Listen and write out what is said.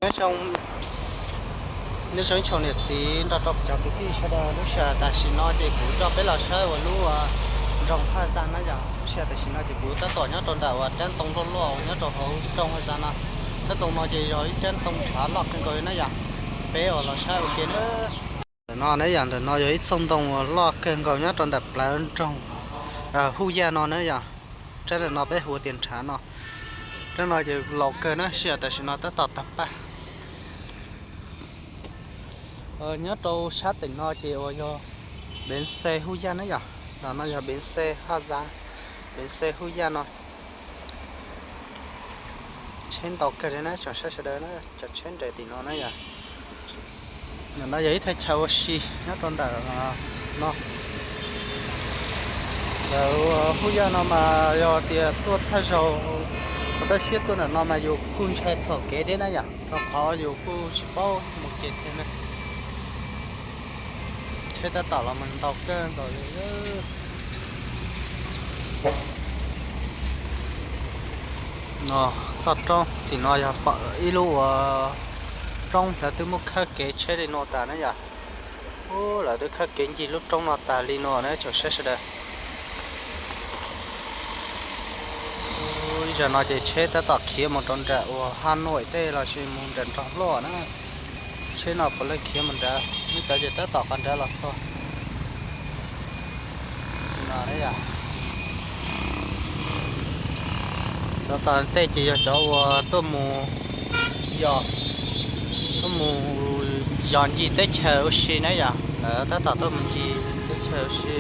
Nyob zoo, nyob zoo ib tsoom niam txiv nrog rau cov kwv tij sawv daws, lub sij hawm tam sim no ces kuv coj peb los saib ua lub nroog Haj Zaj na yom. Lub sij hawm tam sim no ces kuv tab tom nyob rau ntawm uas rab ntoo loj loj uas nyob rau hauv nroog Haj Zaj no. Rab ntoo no ces yog ib rab ntoo nrhav loj kawg nkaus li na yom. Peb uas los saib ua ke na. Ntawm no na yom, ntawm no yog ib txoj ntoo uas loj kawg nkaus nyob rau ntawm plawv nroog Huj Yaj no na yom. Rab ntawm no peb hu tias nrhav no. Rab no ces laus kawg na, sij hawm tam sim no tab tom tawg paj. Nyob rau sab tim no ces uas yog bến xe Haj Zaj na yom. Ntawm no yog bến xe Haj Zaj, bến xe Haj Zaj no. Tsheb ntau kawg li na tsoom saib sawv daws na, cov tsheb nres tim no na yom. Ntawm no yog ib thaj chaw ua si nyob rau ntawm no. Ntawm Haj Zaj no mas yog tias tuaj thaj zaug, qhov toj siab tuaj ntawm no mas yus kuj ntshai txhom kev thiab na yom, rau qhov yus kuj tsis paub mus ces tiag na. Tsheb tab tom los mus ntau kawg nkaus li. No, toj roob tim no yog pom ib lub uas roob lawv twb muab khawb kev tsheb li no tas na yom. Ub, lawv twb khawb kev ncig lub roob no tas li no na tsoom saib sawv daws. Ib zaug no ces tsheb tab tom khiav mus rau nram uas Haj Nuam tej los sis mus nram nrog luaj na. Tsheb no puav leej khiav mus nrad, lub cov ces tab tom qhov nrad los txog. Cov tom tej ces yog cov uas tuaj mus yos, tuaj mus yos ncig teb chaws ua si na yom, lawv tab tom tuaj mus ncig teb chaws ua si.